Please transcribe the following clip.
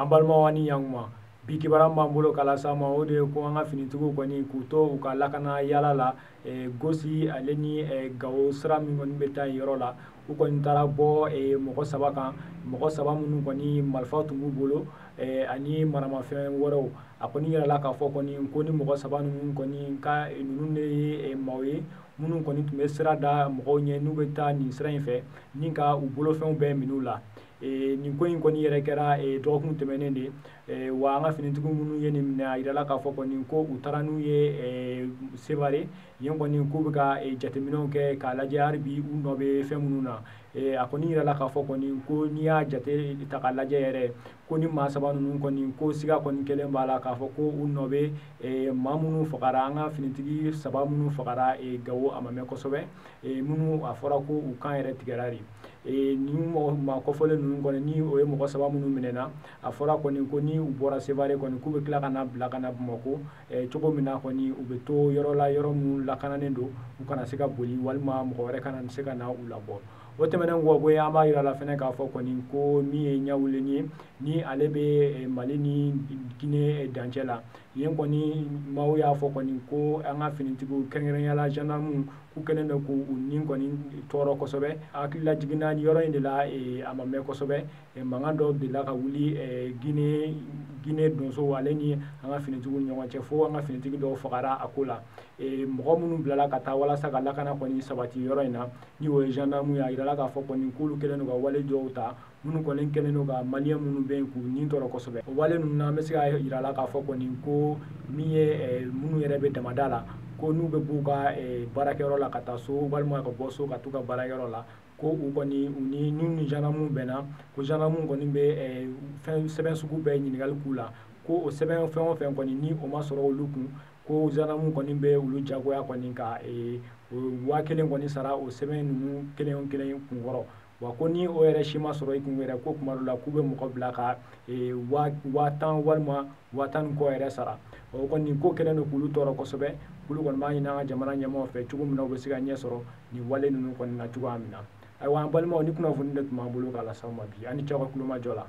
An balimaw ani ɲankuma, bi kibaruya b'an bolo k'a lase aw ma, o de ye ko an ka finitigiw kɔni k'u to u ka lakana yala la, Gosi ale ni Gawo sira min kɔni bɛ taa yen yɔrɔ la, u kɔni taara bɔ mɔgɔ saba kan, mɔgɔ saba minnu kɔni marifa tun b'u bolo ani maramafɛn wɛrɛw. A kɔni yirala k'a fɔ kɔni ko ni mɔgɔ saba ninnu kɔni ka ninnu de ye maaw ye minnu kɔni tun bɛ sira da mɔgɔw ɲɛ n'u bɛ taa nin sira in fɛ ni ka u bolofɛnw bɛɛ minɛ u la. Nin ko in kɔni yɛrɛ kɛra dɔgɔkun tɛmɛnen de ye. Wa an ka finitigiw minnu ye nin minɛ, a yirala k'a fɔ kɔni ko u taara n'u ye Sevare yen kɔni, k'u bɛ ka jateminɛw kɛ k'a lajɛ hali bi u nɔ bɛ fɛn minnu na. A kɔni yirala k'a fɔ kɔni ko n'i y'a jate ta k'a lajɛ yɛrɛ, ko ni maa saba ninnu kɔni, ko siga kɔni kelen b'a la k'a fɔ ko u nɔ bɛ maa minnu fagara, an ka finitigi saba minnu fagara Gawo a ma mɛn kosɛbɛ, minnu a fɔra ko u kan yɛrɛ tigɛra de. Nin maa kɔfɔlen ninnu kɔni, ni o ye mɔgɔ saba minnu minɛna, a fɔra kɔni ko ni u bɔra Sevare kɔni, k'u bɛ tila ka na bila ka na Bamakɔ, cogo min na kɔni u bɛ to yɔrɔ la, yɔrɔ minnu lakananen don, u kana se ka boli walima mɔgɔ wɛrɛ kana se ka na u labɔ. O tɛmɛnen kɔ bɔ yen, an b'a yira la fɛnɛ k'a fɔ kɔni ko min ye Ɲawulen ye, ni ale bɛ Mali ni Guinée dancɛ la, yen kɔni maaw y'a fɔ kɔni ko an ka finitigiw, kɛrɛnkɛrɛnnenya la gendarmew, k'u kɛlen don k'u ni kɔni tɔɔrɔ kosɛbɛ. Hakili lajiginna nin yɔrɔ in de la, a ma mɛn kosɛbɛ, mankan dɔw delila ka wuli Guinée donsow ale ni an ka finitigiw ni ɲɔgɔn cɛ, fo an ka finitigi dɔw fagara a ko la. Mɔgɔ minnu bilala ka taa walasa ka lakana kɔni sabati yɔrɔ in na, ni o ye gendarmew ye, a yirala k'a fɔ kɔni k'olu kɛlen don ka wale dɔw ta minnu kɔni kɛlen don ka maliyɛn minnu bɛ yen k'u ni tɔɔrɔ kosɛbɛ. O wale ninnu na, an bɛ se ka yira la k'a fɔ kɔni ko min ye minnu yɛrɛ bɛ damada la, ko n'u bɛ b'u ka baarakɛyɔrɔ la ka taa so walima ka bɔ so ka t'u ka baarakɛyɔrɔ la, ko u kɔni u ni n'u ni gendarmew bɛnna, ko gendarmew kɔni bɛ fɛn sɛbɛn sugu bɛɛ ɲininkali k'u la, ko o sɛbɛn fɛn o fɛn kɔni ni o ma sɔrɔ olu kun, ko gendarmew kɔni bɛ olu jagoya kɔni ka 1000 kɔni sara o sɛbɛn ninnu kelen o kelen kunkɔrɔ. Wa ko ni o yɛrɛ si ma sɔrɔ i kun yɛrɛ, ko kuma dɔ la k'u bɛ mɔgɔ bila ka 10,000 walima 10,000 ni kɔ yɛrɛ sara. O kɔni ko kɛlen don k'olu tɔɔrɔ kosɛbɛ. Olu kɔni b'a ɲini an ka jamana ɲɛmaaw fɛ cogo min na u bɛ se ka ɲɛ sɔrɔ nin wale ninnu kɔni na cogoya min na. Ayiwa an balimaw, ni kunnafoni de tun b'an bolo k'a lase aw ma bi, an ni ce aw ka kulomajɔ la.